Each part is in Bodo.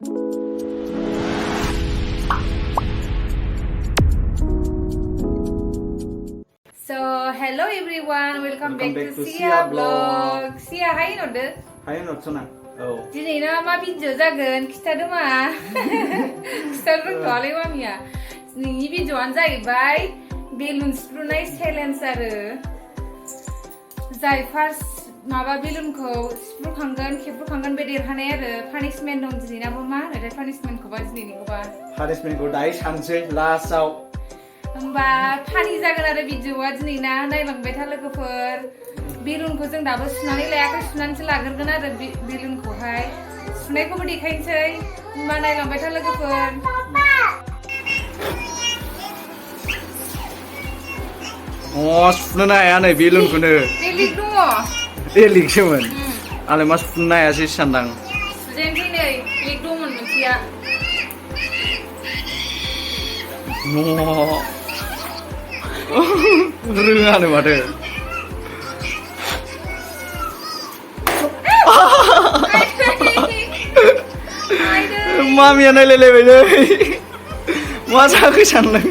So hello everyone, welcome back to Sia vlog. Sia hai node? Hai node sana. Oh. Dini na ma video jagan kita dema. Kita berkali mamia. Ini video an जाहैबाय balloon sprunai challenge आरो. जाय first माबा बेलुनखौ स्प्रुखांगोन खेबफ्रुखांगोन बे देरहानाय आरो पानिशमेन्ट दं दिनैनाबो मा होनो पानिशमेन्टखौबा दिनैनिखौबा पानिशमेन्टखौ दायो सानसै लास्टआव होमबा फानि जागोन आरो भिडिअआ दिनैना नायलांबाय था लोगोफोर बेलुनखौ जों दाबो सुनानै लायाखै सुनानैसो लाग्रोगोन आरो बेलुनखौहाय सुनायखौबो देखायनोसै होमबा नायलांबाय था लोगोफोर सुनो हाया नै बेलुनखौनो बे लिक दङ ए लिकसोमोन आंलाय मा सुनो हायासै सानदां सुजेनसै नै लिक दंमोन मोनसेया रोङानो माथो मामिया नायलायलायबाय नै मा जाखो सानदों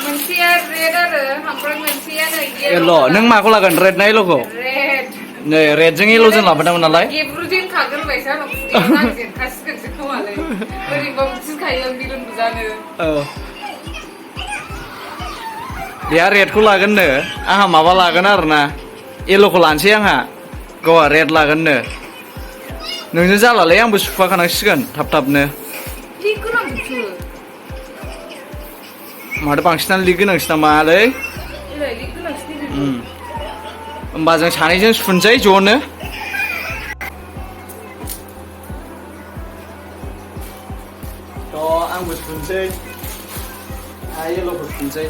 मोनसेया रेड आरो ओमफ्राय मोनसेया नै येल्ल' नों माखौ लागोन रेड ना येल्ल'खौ रेड नै रेडजों येल्ल'जों लाबोदोंमोन नालाय गेब्रुजेनखागोरबायसो आंनाव आं जेनखासिगोनसो खोमालै ओरैबाबो गिखायो आं बेलुन बुजानो औ बेहा रेडखौ लागोननो आंहा माबा लागोन आरोना येल्ल'खौ लानोसै आंहा गावहा रेड लागोननो नोंनो जालालै आंबो सुफाखानांसिगोन थाब थाबनो लिक गोनांसो माथो बांसिनानो लिक गोनांसो नामालै लिक गोनांसो होमबा जों सानैजों सुनसै ज'नो आंबो सुनसै येल्ल'खौ सुनसै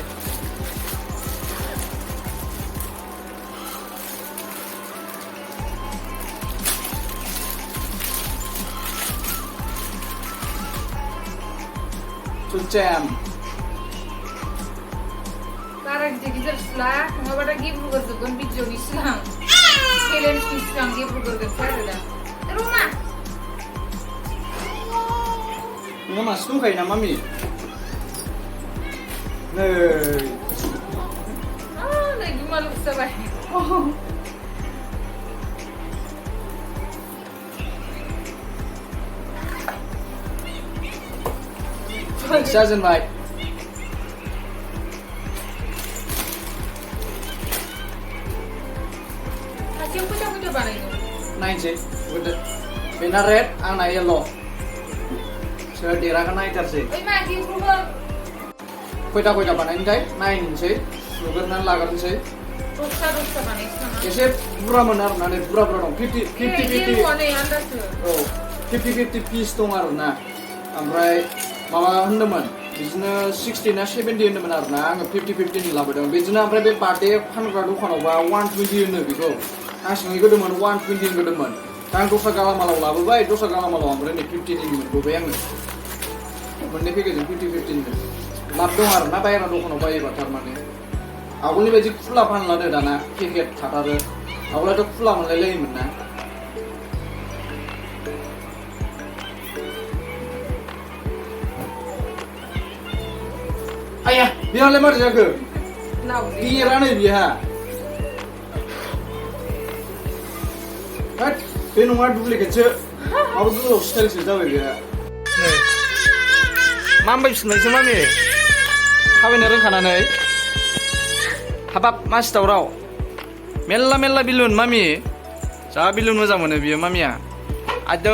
सुनसेम बारा गिदिर सुला नङाबा गेब्रुगोरजोबगोन भिडिअनि सिगां चेलेन्जनि सिगां गेब्रुगोरगोनसो आरो दा रमा नोंहा मासे दंखायो ना मामि नै नै बिमालुसो जाबाय जाजेनबाय नायनोसै बेना रेड आंना येल्ल' सोर देरहागोन नायथारसै खयथा बानायनोथाय नायनोसै सुग्रोनानै लाग्रोनोसै एसे बुरजामोन आरोना नै बुरजा दं 50 पिस दं आरोना ओमफ्राय माबा होनदोंमोन बिदिनो 60 ना 70 होनदोंमोन आरोना आङो 50-50 लाबोदों बिदिनो ओमफ्राय बे बार्थडे फानग्रा दखानावबा 120 होनो बेखौ आं सोंहैग्रोदोंमोन 120 होनग्रोदोंमोन दा आं दस्रा गालामालाव लाबोबाय दस्रा गालामालाव ओमफ्राय नै 50 मोनबोबाय आङो मोननै पेकेजों 50-50 लाब दं आरोना बायह्रा दखानाव बायोबा थारमाने आवगोलनि बायदि खुला फानलानो दाना पेकेट थाथारो आवगोलाथ' खुला मोनलायलायोमोन ना आया बेहालाय मारै जाखो देरानै बेहा बे नङा दुप्लिकेटसो माबा गोलाव स्टाइलसो जाबाय बेहा मा होनबायफिनबायसो मामि थाबायनो रोंखानानै हाबाब मासि दावराव मेल्ला बेलुन मामि जा बेलुन मोजां मोनो बियो मामिया आयद'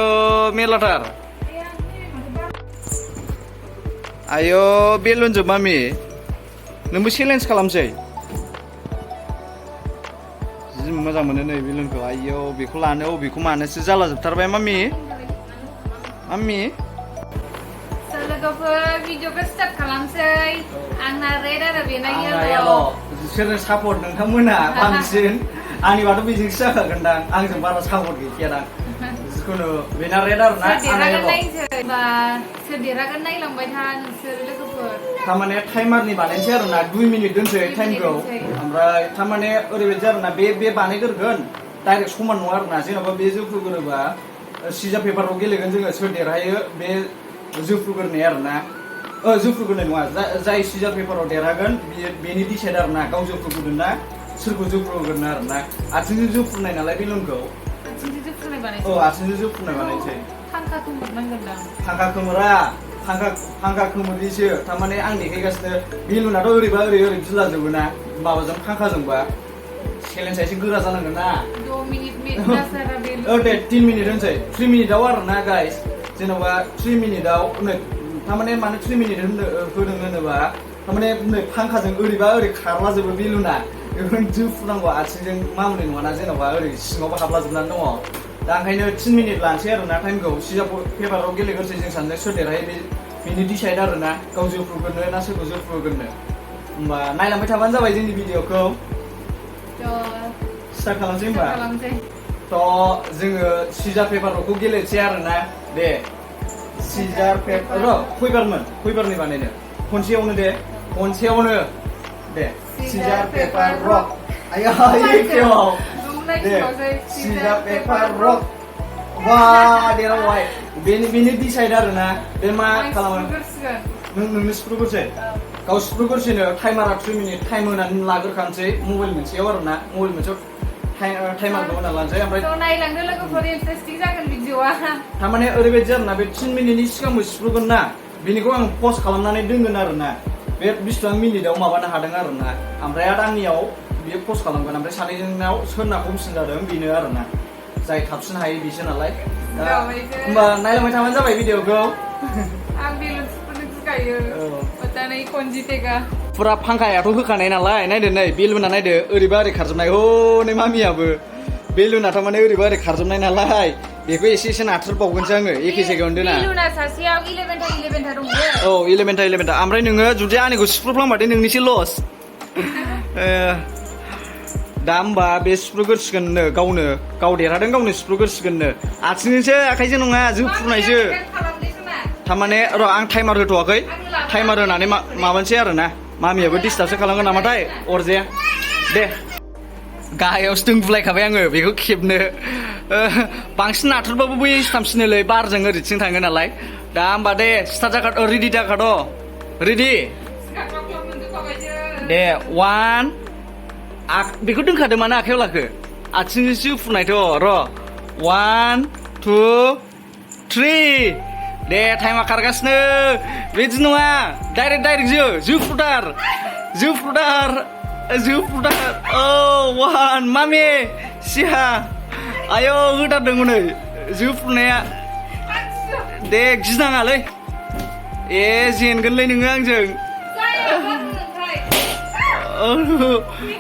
मेरलाथार आय' बेलुनजोब मामि नोंबो चेलेन्ज खालामसै जि मोजां मोनो नै बेलुनखौ आयौ बेखौ लानो बेखौ मानोसो जाला जोबथारबाय मामि लोगोफोर भिडिअखौ स्टार्ट खालामसै आंना रेड आरो बेना येल्ल' सोरनो सापर्ट नोंथांमोना बांसिन आंनिबाथ' बेजोंसो जाखागोनदां आंजों बारा सापर्ट गैखायादां जिखुनु बेना रेड आरोना सोर देरहागोन नायलांबाय था नोंसोर लोगोफोर थारमाने टाइमारनि बानायनोसै आरोना 2 मिनिट दोनसै टाइमखौ ओमफ्राय थारमाने ओरैबायदि आरोना बे बानायग्रोगोन डाइरेक्ट समान नङा आरोना जेन'बा बे जोफ्रुगोरोबा सिजा पेपाराव गेलेगोन जोङो सोर देरहायो बे जोफ्रुगोरनाय आरोना जोफ्रुगोरनाय नङा जाय सिजा पेपाराव देरहागोन बेनि डिसाइड आरोना गाव जोफ्रुगोरगोन ना सोरखौ जोफ्रुगोरनो आरोना आथिंजों जोफ्रुनाय नालाय बेलुनखौ आथिंजों जोफ्रुनाय बानायसै आथिंजों जोफ्रुनाय बानायसै फांखा खोमोरनांगोन दां फांखा खोमोरा फांखा खोमोरिसो थारमाने आं देखायगासिनो बेलुनाथ' ओरैबा ओरै बिलाजोबो ना माबाजों फांखाजोंबा चेलेन्जआ एसे गोरा जानांगोन ना 2 मिनिट दे 3 मिनिट होनसै 3 मिनिटआव आरोना गाइस जेन'बा 3 मिनिटआव थारमाने मानो 3 मिनिट होदों होनोबा थारमाने नै फांखाजों ओरैबा ओरै खारलाजोबो बेलुना बेखौनो जोफ्रुनांगौ आथिंजों मामुलि नङाना जेन'बा ओरै सिङावबो हाबलाजोबनानै दङ दा ओंखायनो 3 मिनिट लानसै आरोना टाइमखौ सिजा पेपाराव गेलेगोरसै जों सानैजों सोर देरहायो बेनि डिसाइड आरोना गाव जोफ्रुगोरनो ना सोरखौ जोफ्रुगोरनो होमबा नायलांबाय थाबानो जाबाय जोंनि भिडिअखौ स्टार्ट खालामसै होमबा थ' जोङो सिजा पेपारखौ गेलेसै आरोना दे सिजा पेपार फैबारनि बानायनो खनसेयावनो दे दे सिजा पेपार रक आया एखेयाव दे सिजा पेपार रक वा देरहाबाय बेनि डिसाइड आरोना बे मा खालामो नोंनो सिफ्रुगोरसै गाव सिफ्रुगोरसैनो टाइमारा 3 मिनिट टाइम होनानै लाग्रोखानोसै मबाइल मोनसेयाव आरोना मबाइल मोनसेयाव टाइमारखौ होना लानोसै ओमफ्राय नायलांदो लोगोफोर इन्टारेस्टिं जागोन भिडिअआ थारमाने ओरैबायदि आरोना बे 3 मिनिटनि सिगांबो सिफ्रुगोन ना बेनिखौ आं पस्ट खालामनानै दोनगोन आरोना बे बेसेबां मिनिटआव माबानो हादों आरोना ओमफ्राय आंनियाव बियो पस्ट खालामगोन ओमफ्राय सानैजोंनाव सोरना खमसिन जादों बेनो आरोना जाय थाबसिन हायो बिसो नालाय होमबा नायलांबाय थाबानो जाबाय भिडिअखौ आं बेलुन सिफ्रुनो गिखायो दानै खनजितेगा फुरा फांखायाथ' होखानाय नालाय नायदो नै बेलुना नायदो ओरैबा ओरै खारजोबनाय नै मामियाबो बेलुना थारमाने ओरैबा ओरै खारजोबनाय नालाय बेखौ एसे नाथ्रोबावगोनसो आङो एखे जायगायावनो दोना बेलुना सासेयाव 11 था दङ औ 11 था ओमफ्राय नोङो जुदि आंनिखौ सिफ्रुफ्लांबाथाय नोंनिसो लस दा होमबा बे सिफ्रुगोरसिगोननो गाव देरहादों गावनो सिफ्रुगोरसिगोननो आथिंजोंसो आखाइजों नङा जोफ्रुनायसो थारमाने र' आं टाइमार होथ'वाखै टाइमार होनानै माबानोसै आरोना मामियाबो डिस्टार्बसो खालामगोन नामाथाय अरजाया दे गाहायावसो दोनबुलायखाबाय आङो बेखौ खेबनो बांसिन नाथुरबाबो बै थामसिनोलै बारजों ओरैथिं थाङो नालाय दा होमबा दे स्टार्ट जाखाद रेडि जाखाद' रेडि दे 1 बेखौ दोनखादो मानो आखायाव लाखो आथिंजोंसो फुनायथ' र' 1 2 3 दे टाइमा खारगासिनो बिदि नङा डाइरेक्ट जोफ्रुदार औ 1 मामि सिहा आयौ होदारदों हनै जोफ्रुनाया दे गिनाङालै जेनगोनलै नोङो आंजों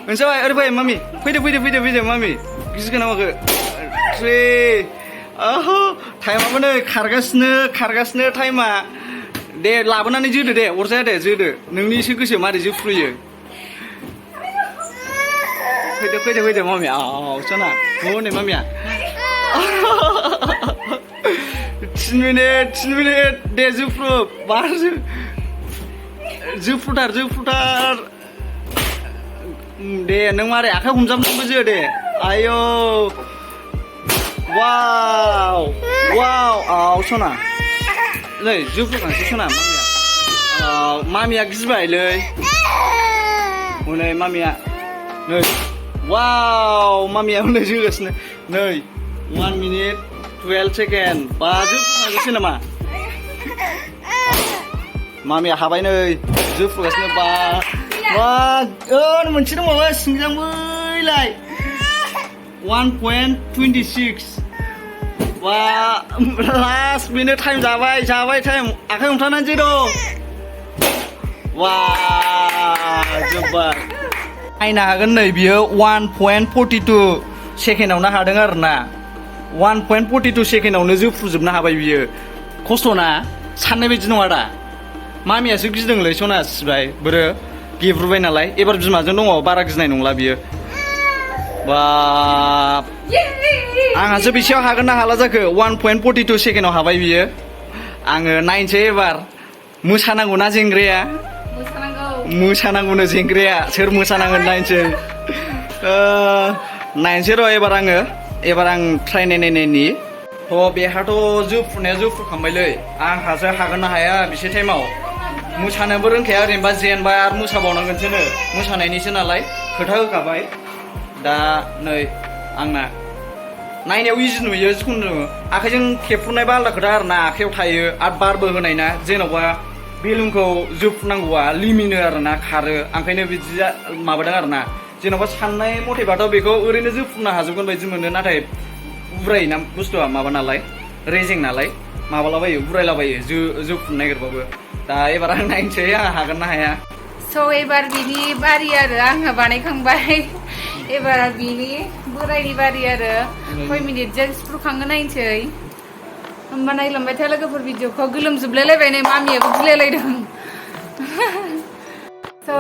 मोनसेबाय ओरै फै मामि फैदो मामि गिगोन नामाखो 3 टाइमाबो नै खारगासिनो टाइमा दे लाबोनानै जोदो दे अरजाया दे जोदो नोंनिसो गोसो मारै जोफ्रुयो फैदो मामि सना हनै मामिया 3 मिनिट दे जोफ्रुदार दे नों मारै आखाइ हमजाबनांगौ जो दे आयौ वाव सना नै जोफ्रुखांसै सना मामिया गिबायलै हनै मामिया नै वाव मामिया हनै जोगासिनो नै 1 मिनिट 12 सेकेन्ड जोफ्रुखांसै नामा मामिया हाबाय नै जोफ्रुगासिनो मोनसे दंबावो सिंजों बैलाय 1.26 लास्ट बेनो टाइम जाबाय टाइम आखाइ हमथानानै जेर' जोब्बाय नायनो हागोन नै बियो 1.42 सेकेन्डआवनो हादों आरोना 1.42 सेकेन्डआवनो जोफ्रुजोबनो हाबाय बियो खस्थ'ना साननाय बायदि नङा दा मामियासो गिदोंलै सना सिबाय बोरो गेब्रुबाय नालाय एबार बिमाजों दङ बारा गिनाय नंला बियो आंहासो बेसेयाव हागोन ना हाला जाखो 1.42 सेकेन्डआव हाबाय बियो आङो नायनोसै एबार मोसानांगौना जेंग्राया मोसानांगौनो जेंग्राया सोर मोसानांगोन नायनोसै र' एबार आङो एबार आं ट्राइ नायनायनि थ' बेहाथ' जोबफुनाया जोबफुखांबायलै आंहासो हागोन ना हाया बिसे टाइमाव मोसानोबो रोंखाया ओरैनोबा जेनबा आरो मोसाबावनांगोनसोनो मोसानायनिसो नालाय खोथा होखाबाय दा नै आंना नायनायाव इजि नुयो जिखुनु आखाइजों खेबफुनायबा आलादा खोथा आरोना आखाइयाव थायो आरो बारबो होनाय ना जेन'बा बेलुनखौ जोबनांगौआ लिमिनो आरोना खारो ओंखायनो बिदि माबादों आरोना जेन'बा साननाय मथेबाथ' बेखौ ओरैनो जोबफुंनो हाजोबगोन बायदि मोनो नाथाय उरायोना बुस्थुआ माबा नालाय रेजें नालाय माबालाबायो उरायलाबायो जोबफुंनो नागिरबाबो दा एबार आं नायनोसै आंहा हागोन ना हाया स' एबार बिनि बारि आरो आंहा बानायखांबाय एबार बिनि बोरायनि बारि आरो खय मिनिटजों सिफ्रुखाङो नायनोसै होमबा नायलांबाय था लोगोफोर भिडिअखौ गोलोमजोबलायलायबाय नै मामियाबो गिलायलायदों स'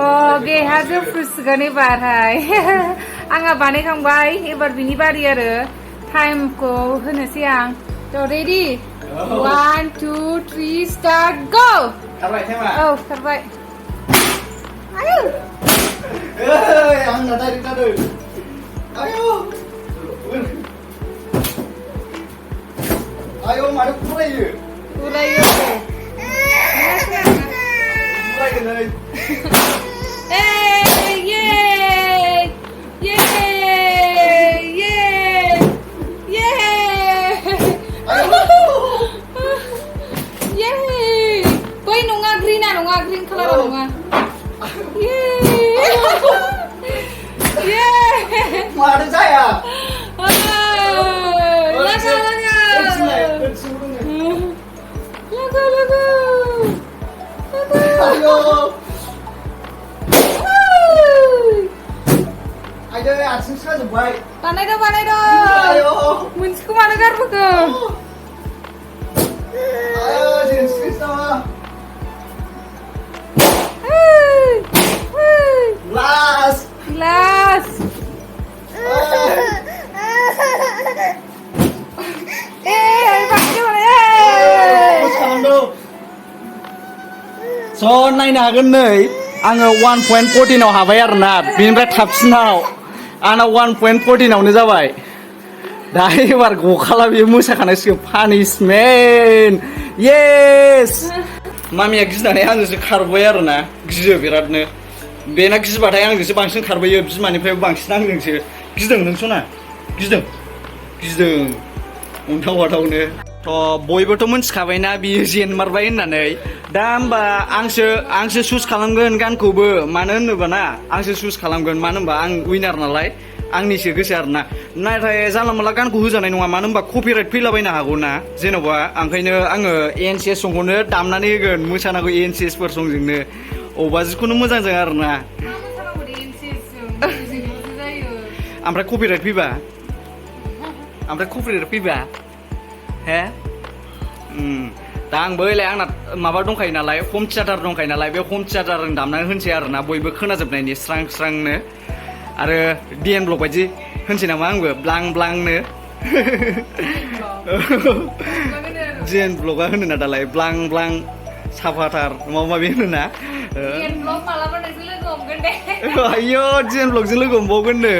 बेहा जोबफ्रुसिगोन एबारहाय आंहा बानायखांबाय एबार बिनि बारि आरो टाइमखौ होनोसै आं थ' रेडि 1 2 3 स्टार्ट गो खारबाय टाइमा औ खारबाय आंना डाइरेक्ट जादों आयौ मानो फरायो फरायगोन बै नङा ग्रिना नङा ग्रिन कालारा नङा मानो जाया आयदै आथिं साजोब्बाय बानायदो मोनसेखौ मानो गारबोखो Last. स' नायनो हागोन नै आङो 1.14 आव हाबाय आरोना बेनिफ्राय थाबसिनाव आंना 1.14 आवनो जाबाय दा एबार गखाला बेयो मोसाखानांसिगोन पानिशमेन्ट येस मामिया गिनानै आंजोंसो खारबाय आरोना गियो बिरादनो बेना गिबाथाय आंजोंसो बांसिन खारबोयो बिमानिफ्रायबो बांसिन आंजोंसो गिदों नोंसना गिदों अन्थाव बाथावनो थ' बयबोथ' मिथिखाबायना बियो जेनमारबाय होननानै दा होमबा आंसो चुज खालामगोन गानखौबो मानो होनोबा ना आंसो चुज खालामगोन मानो होनबा आं उइनार नालाय आंनिसो गोसो आरोना नाथाय जानला मोनला गानखौ होजानाय नङा मानो होनबा कपिराइट फैलाबायनो हागौ ना जेन'बा ओंखायनो आङो एनसिएस संखौनो दामनानै होगोन मोसानांगौ एनसिएसफोर संजोंनो अबा जिखुनु मोजांजों आरोना ओमफ्राय कपिराइट फैबा हे दा आंबो आंना माबा दंखायो नालाय हम थियेटार दंखायो नालाय बे हम थियेटारजों दामनानै होनसै आरोना बयबो खोनाजोबनायनि स्रां स्रांनो आरो डिएन ब्लग बायदि होनसै नामा आंबो ब्लां ब्लांनो डिएन ब्लगा होनोना दालाय ब्लां ब्लां साफाथार माबा माबि होनोना आयौ डिएन ब्लगजों लोगो हमबावगोननो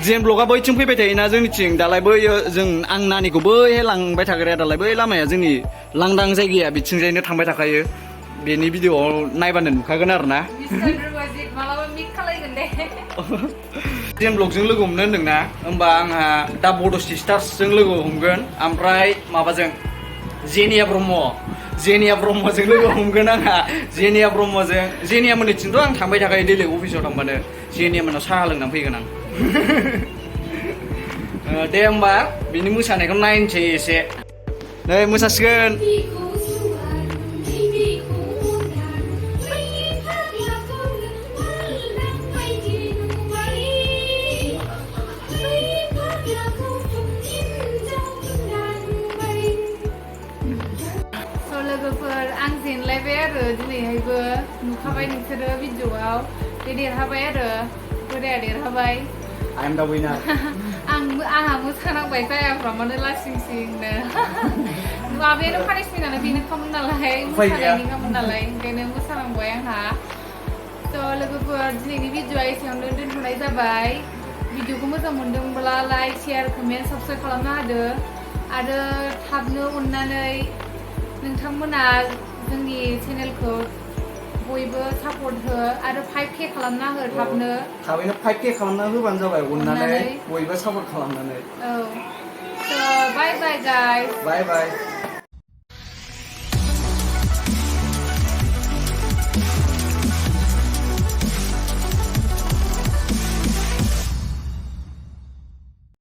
डिएन ब्लगा बैथिं फैबाय थायोना जोंनिथिं दालाय बैयो जों आं नानिखौ बैहाय लांबाय थाग्राया दालाय बै लामाया जोंनि लांदां जायगाया बिथिंजायनो थांबाय थाखायो बेनि भिडिअआव नायबानो नुखागोन आरोना डिएन ब्लगजों लोगो हमनो होनदोंना होमबा आंहा दा बड' सिस्टार्सजों लोगो हमगोन ओमफ्राय माबाजों जेनिया ब्रह्मजों लोगो हमगोन आंहा जेनिया मोननिथिंथ' आं थांबाय थाखायो दैलि अफिसाव थांबानो जेनिया मोनाव साहा लोंनानै फैगोन आं दे होमबा बिनि मोसानायखौ नायनोसै एसे नै मोसासिगोन लोगोफोर आं जेनलायबाय आरो दिनैहायबो नुखाबाय नोंसोरो भिडिअआव बे देरहाबाय आरो बोराया देरहाबाय I'm the winner. आंहा मोसानांबाय जायाफ्रा मानो लासिंसिंनो माबायानो पानिशमेन्टआनो बेनो खामोन नालाय मोसानायनि खामोन नालाय ओंखायनो मोसानांबाय आंहा थ' लोगोफोर दिनैनि भिडिअआ एसेयावनो दोनथ'नाय जाबाय भिडिअखौ मोजां मोनदोंब्ला लाइक शेयार कमेन्ट साबस्क्राइब खालामना होदो आरो थाबनो अननानै नोंथांमोना जोंनि चेनेलखौ बयबो सापर्ट हो आरो 5K खालामना हो थाबनो थाबैनो 5K खालामना होबानो जाबाय अननानै बयबो सापर्ट खालामनानै औ so bye bye guys bye bye